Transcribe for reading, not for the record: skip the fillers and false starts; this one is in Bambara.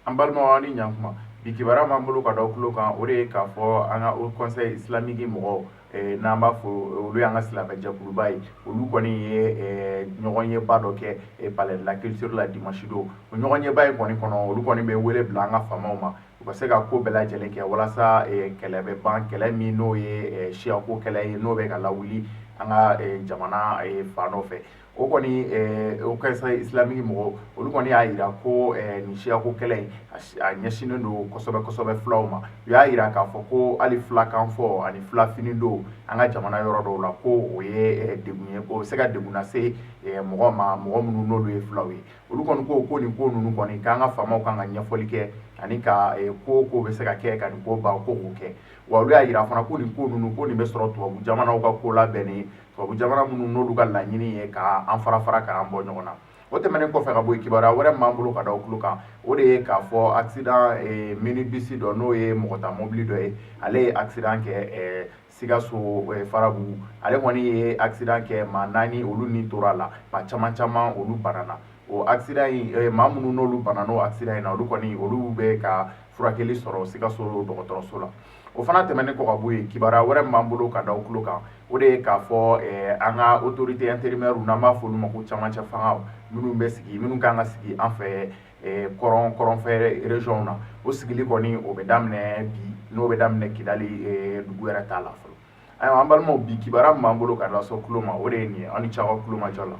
An balimaw, ni ɲankuma. Bi kibaruya b'an bolo ka da tulo kan, o de ye k'a fɔ an ka Haut Conseil islamique mɔgɔw, n'an b'a fɔ olu y'an ka silamɛ jɛkuluba ye, olu kɔni ye ɲɔgɔn yeba dɔ kɛ Palais de la Culture la dimanche don. O ɲɔgɔn yeba in kɔni kɔnɔ, olu kɔni bɛ wele bila an ka faamaw ma, u ka se ka ko bɛɛ lajɛlen kɛ walasa kɛlɛ bɛ ban, kɛlɛ min n'o ye siyako kɛlɛ ye, n'o bɛ ka lawuli an ka jamana fan dɔ fɛ. O kɔni, Haut Conseil islamique mɔgɔw, olu kɔni y'a jira ko nin siyako kɛlɛ in, a ɲɛsinnen don kosɛbɛ kosɛbɛ fulaw ma. U y'a jira k'a fɔ ko hali filakan fɔ ani filafini don an ka jamana yɔrɔ dɔw la, ko o ye degun ye, o bɛ se ka degun lase mɔgɔ ma, mɔgɔ minnu n'olu ye fulaw ye. Olu kɔni ko ko nin ko ninnu kɔni, k'an ka faamaw kan ka ɲɛfɔli kɛ ani ka ko ko bɛ se ka kɛ ka nin ko ban, ko k'o kɛ. Wa olu y'a jira fana ko nin ko ninnu, ko nin bɛ sɔrɔ tubabu jamanaw ka ko labɛnnen, tubabu jamana minnu n'olu ka laɲini ye k'an fara fara, k'an bɔ ɲɔgɔn na. O tɛmɛnen kɔfɛ ka bɔ yen, kibaruya wɛrɛ min b'an bolo ka da o tulo kan, o de ye k'a fɔ accident minibus dɔ, n'o ye mɔgɔ ta mobili dɔ ye, ale ye accident kɛ Sikaso Farabugu. Ale kɔni ye accident kɛ, maa naani olu ni tora a la, maa caman caman olu banana. O accident in, maa minnu n'olu banana o accident in na, olu kɔni, olu bɛ ka furakɛli sɔrɔ Sikaso dɔgɔtɔrɔso la. O fana tɛmɛnen kɔ ka bɔ yen, kibaruya wɛrɛ min b'an bolo ka da o tulo kan, o de ye k'a fɔ an ka autorité intérimaire, n'an b'a fɔ olu ma ko camancɛ fangaw, minnu bɛ sigi, minnu kan ka sigi an fɛ kɔrɔn kɔrɔnfɛ région na, o sigili kɔni, o bɛ daminɛ bi, n'o bɛ daminɛ Kidali dugu yɛrɛ t'a la fɔlɔ. Ayiwa, an balimaw, bi kibaruya min b'an bolo ka da so tulo ma, o de ye nin ye. Aw ni ce aw ka tulo majɔ la.